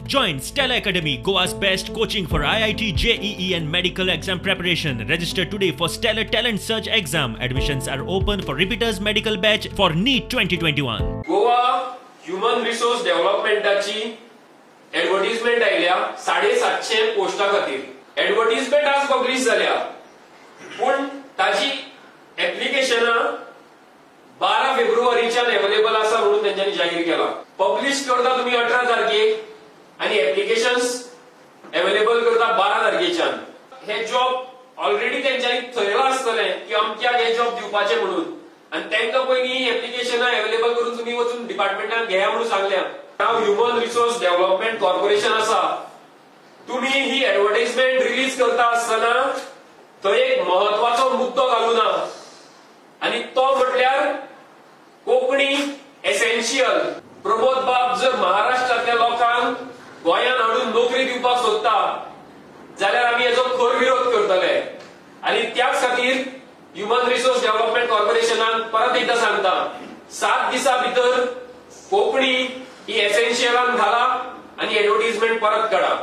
Join Stella Academy, Goa's best coaching for IIT, JEE and medical exam preparation. Register today for Stellar Talent Search exam. Admissions are open for repeaters medical batch for NEET 2021. Goa human resource डेव्हलपमेंटाची advertisement आयल्या 750 पोस्टा खातीर. Advertisement आज publish जाल्या, पूण ताजी एप्लिकेशनां 12 फेब्रुवारीच्यान available आसा म्हणून तेंच्यांनी जाहीर केला. पब्लिश करता तुमी 18 तारखेक आनी एप्लिकेशन्स अवेलेबल करता 12 तारखेच्यान. हे जॉब ऑलरेडी तेंच्यांनी थरयलां आसतलें की अमक्याक हे जॉब दिवपाचे म्हणून, आनी तांकां पयलीं एप्लिकेशनां अवेलेबल करून तुमी वचून डिपार्टमेंटान घेया म्हणून सांगल्या. नाव ह्युमन रिसोर्स डेव्हलपमेंट कॉर्पोरेशन आसा, तुमी ही एडवर्टायजमेंट रिलीज करता आसतना थंय एक महत्वाचो मुद्दो घालूना, आनी तो म्हटल्यार कोंकणी एसेन्शियल. प्रमोद बाब जर महाराष्ट्रांतल्या लोकांक गोंयांत हाडून नोकरी दिवपाक सोदता जाल्यार आमी हेजो खर विरोध करतले. आनी त्याच खातीर ह्युमन रिसोर्स डेव्हलपमेंट कॉर्पोरेशनान परत एकदां सांगता, 7 दिसां भितर कोंकणी ही एसेन्शियलान घाला आनी एडवर्टीजमेंट परत काडा.